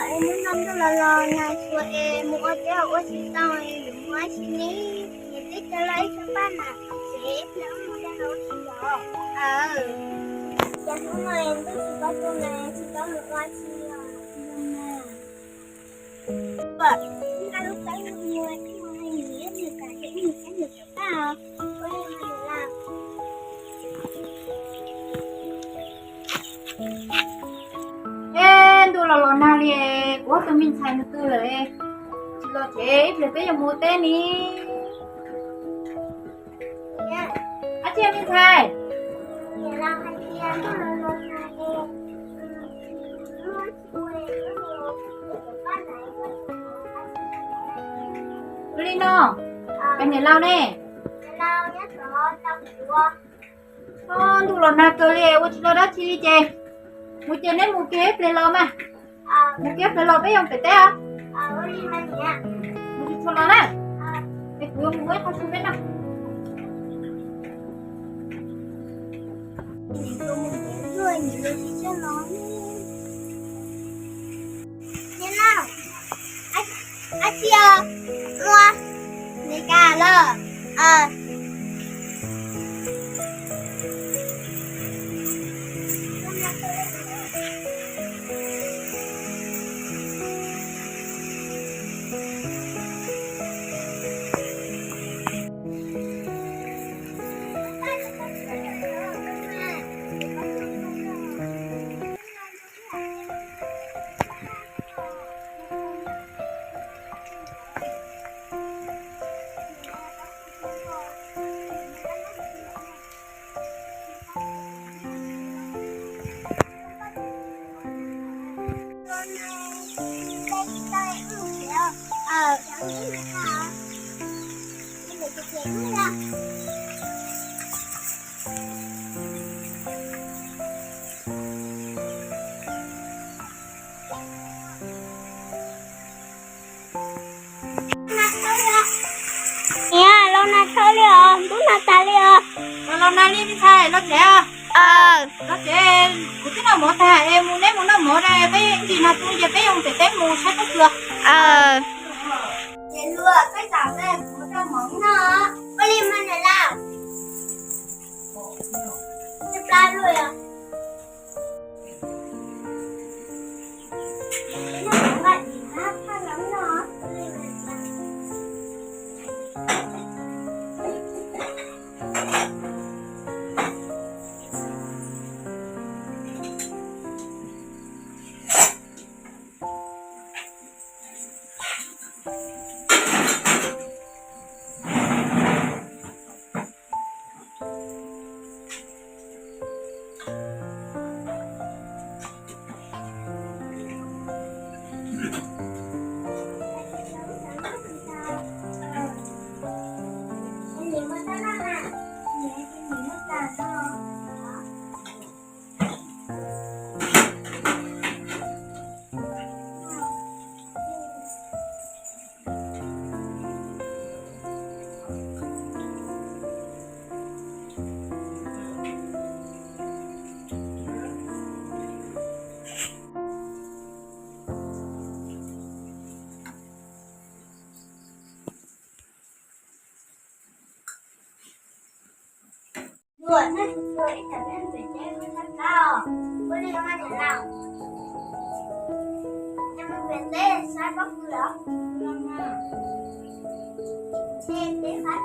Es hnub no ntuj los los nag tshua es mus ua teb ua tsis tau es yuav mus ua tsi ne? Niam tij cov loj ib tsob paj nas tsev ib pliag wb mus de los ua tsi los? Ces hnub no es ntuj tsis tau tu mas tsis tau mus ua tsi los. Nqa lub peb mus ua tsi ua hais nws ib pliag kam tsev ib pliag nws tseem paj os. Ua li no lawm. Es ntuj los los nag li, kuv ob tug me ntxhais nws twg lawm? Tsis los tsev ib pliag peb yuav mus ua teb ni. Ab tsi me ntxhais, ua li no, peb niam laus ne? Ntuj los nag kawg li ua tsis tau dab tsi li ces mus ces neb mus kiag ib pliag los mas. Mus kiag ib pliag los peb yuav pem teb os. Mus tsis tshua los na, es kuv yuav mus muab ib qho su peb noj. Ab tsi os, ua Meskas los. Niam, los nag tshaj li os, ntub nag tas li os. Los nag li me ntxhais, los tsev os. Los tsev, kuv twb noj mov tag es mus, neb mus noj mov na, peb ib ntsis nag tu ces peb yuav mus pem teb mus saib pob kws. Ces luag peb tam kuv rau mov noj, ua li mas niam laus. Pla luaj. Luag neb tus tua ib tam neb pem teb mus saib plab os, ua li mas niam laus. Neb mus pem teb saib pob kws os. Ntshe peb fab